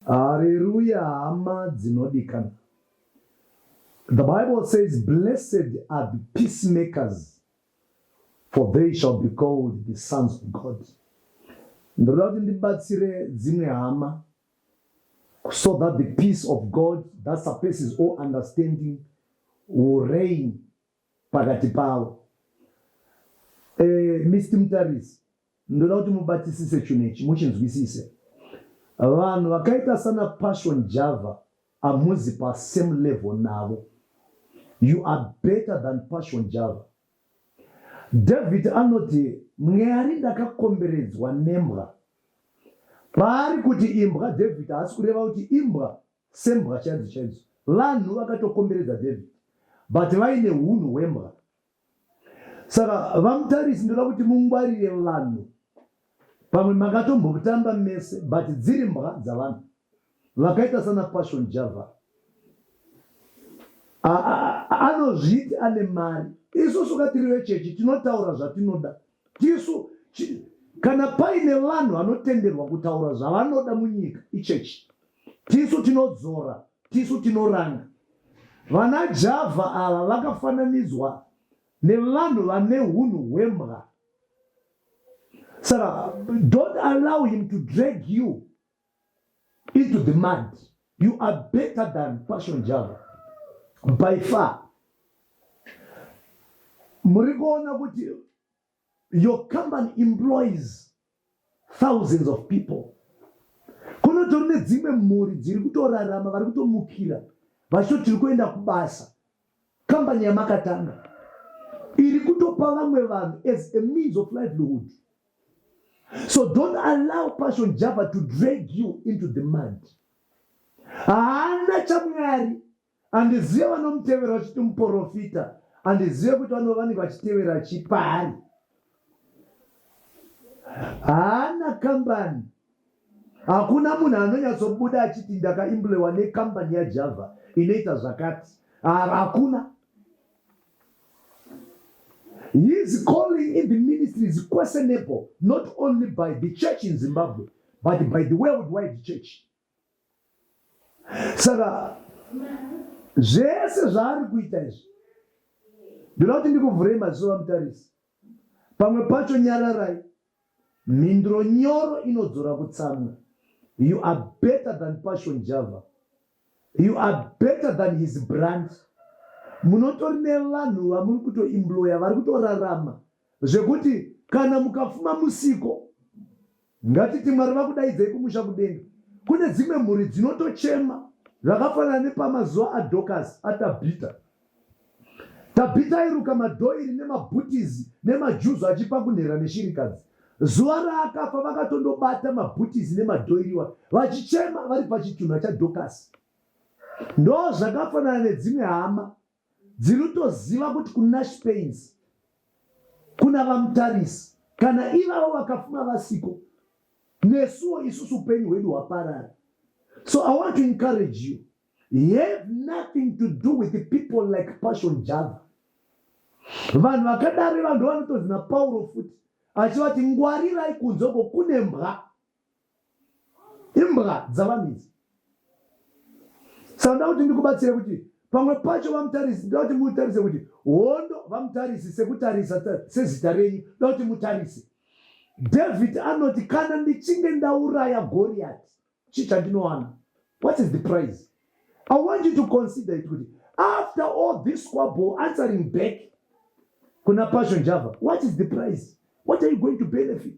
Hareruya hama dzinodikana. The Bible says blessed are the peacemakers for they shall be called the sons of God. Ndinoda kuti ndibatsire dzimwe hama so that the peace of God that surpasses all understanding will reign pakati pavo. Eh, Mr. Mutarisi, Ndoda kuti mubatisise chinhu ichi muchinzwisise. Vanhu vakaita sana Passion Java hamuzi pa same level navo. You are better than Passion Java. David anoti Mwari ndakakomberedzwa nembwa. Paari kuti imbwa David haasi kureva kuti imbwa sembwa chaidzo chaidzo. Vanhu vakatokomberedza David but vaine hunhu hwembwa. Saka vaMutarisi ndoda kuti mungwarire vanhu pamwe makatombotamba mese but dziri mbwa dzavanhu vakaita sana Passion Java anozviti ane mari isusu ka tiri vechechi tinotaura zvatinoda tisu kana paine vanhu vanotenderwa kutaura zvavanoda munyika ichechi Tisu tinodzora, tisu tinoranga. Vana Java ava vakafananidzwa nevanhu vane hunhu hwembwa. Saka don't allow him to drag you into the mud. You are better than Passion Java by far. Muri kuona kuti Your company employs thousands of people. Kunotori nedzimwe mhuri dziri kutorarama vari kutomukira vachitoti tiri kuenda kubasa. Kambani yamakatanga iri kutopa vamwe vanhu as a means of livelihood. So don't allow Passion Java to drag you into the mud. Haana chaMwari. Handizive vanomutevera vachiti muporofita, handizive kuti vanenge vachitevera chii paari. Haana kambani. Hakuna munhu anonyatsobuda achiti ndakaemployiwa nekambani yaJava inoita zvakati. Hakuna. His calling in the ministry is questionable not only by the church in Zimbabwe but by the worldwide church. Saka zvese zvaari kuita izvi ndoda kuti ndikuvhurei maziso vaMutarisi. Pamwe pacho nyararai. Mhinduro nyoro inodzora kutsamwa. You are better than Passion Java. You are better than his brand. Munotori nevanhu vamuri kutoemploya vari kutorarama zvekuti kana mukafuma musiko Ngatiti Mwari vakudaidzei kumusha kudenga. Kune dzimwe mhuri dzinotochema zvakafanana nepamazuva aDorcas aTabhita. Tabhita airuka madhoiri nemabhutizi nemajuzu achipa kunherera neshirikadzi. Zuva raakafa vakatondobata mabhutizi nemadhoiri iwayo vachichema vari pachitunha chaDorcas. Ndozvakafanana nedzimwe hama dziritoziva kuti kuNash Paints kuna VaMutarisi kana ivavo vakafuma vasiko nesuwo isusu upenyu hwedu hwaparara. So I want to encourage you have nothing to do with the people like Passion Java. Vanhu vakadaro iva ndovanotonzi naPauro futi achivati ngwarirai kunze uko kune mbwa. Imbwa dzavanhu idzi. Saka ndoda kuti ndikubatsire kuti pamwe pacho vaMutarisi, ndoda kuti mutarise kuti hondo vaMutarisi sekutarisa sezita renyu, ndoda kuti mutarise. David anoti kana ndichinge ndauraya Goriati, chii chandinowana? What is the prize? I want you to consider it kuti after all this squabble answering back kuna Passion Java, what is the prize? What are you going to benefit?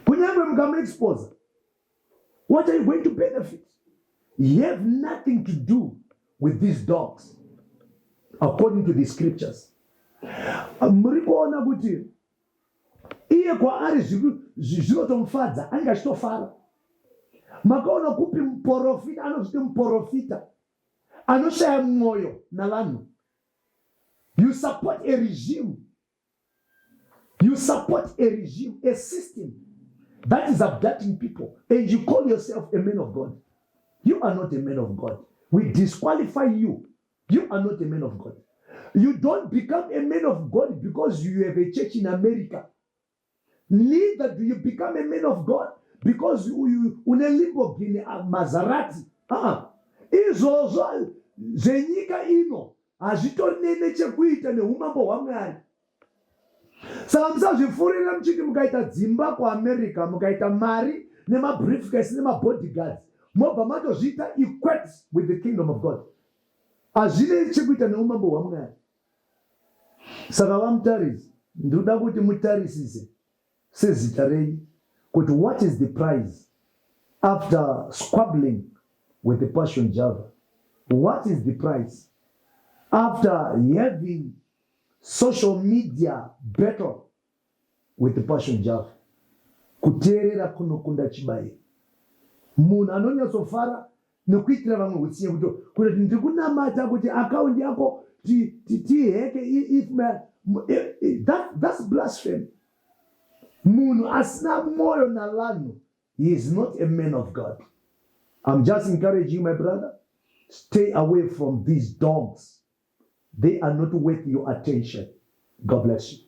Kunyange mukamuexposa, what are you going to benefit? You have nothing to do with these dogs according to the scriptures. Muri kuona kuti iye kwaari zvinotomufadza, anenge achitofara. Makaona kupi muporofita anozviti muporofita anoshaya mwoyo navanhu? You support a regime. You support a regime, a system that is abducting people and you call yourself a man of God. You are not a man of God. We disqualify you. You are not a man of God. You don't become a man of God because you have a church in America. Neither do you become a man of God because uyu une Lamborghini, Maserati. Aa, izvozvo zvenyika ino hazvitori nechekuita neumambo hwaMwari. Saka musazvifurira muchiti mukaita dzimba kuAmerica, mukaita mari nemabriefcase nemabodyguards, mobva matozviita equate with the kingdom of God. Hazvinei chekuita neumambo hwaMwari. Saka vaMutarisi, ndinoda kuti mutarisise sezita renyu kuti what is the price after squabbling with the Passion Java? What is the price after having social media battle with the Passion Java? Kuteerera kunokunda chibayiro. Munhu anonyatsofara nekuitira vamwe utsinye, kuti ndiri kunamata kuti account yako tiheke if that's blasphemy. Munhu asina mwoyo navanhu, he is not a man of God. I'm just encouraging you, my brother, stay away from these dogs. They are not worth your attention. God bless you.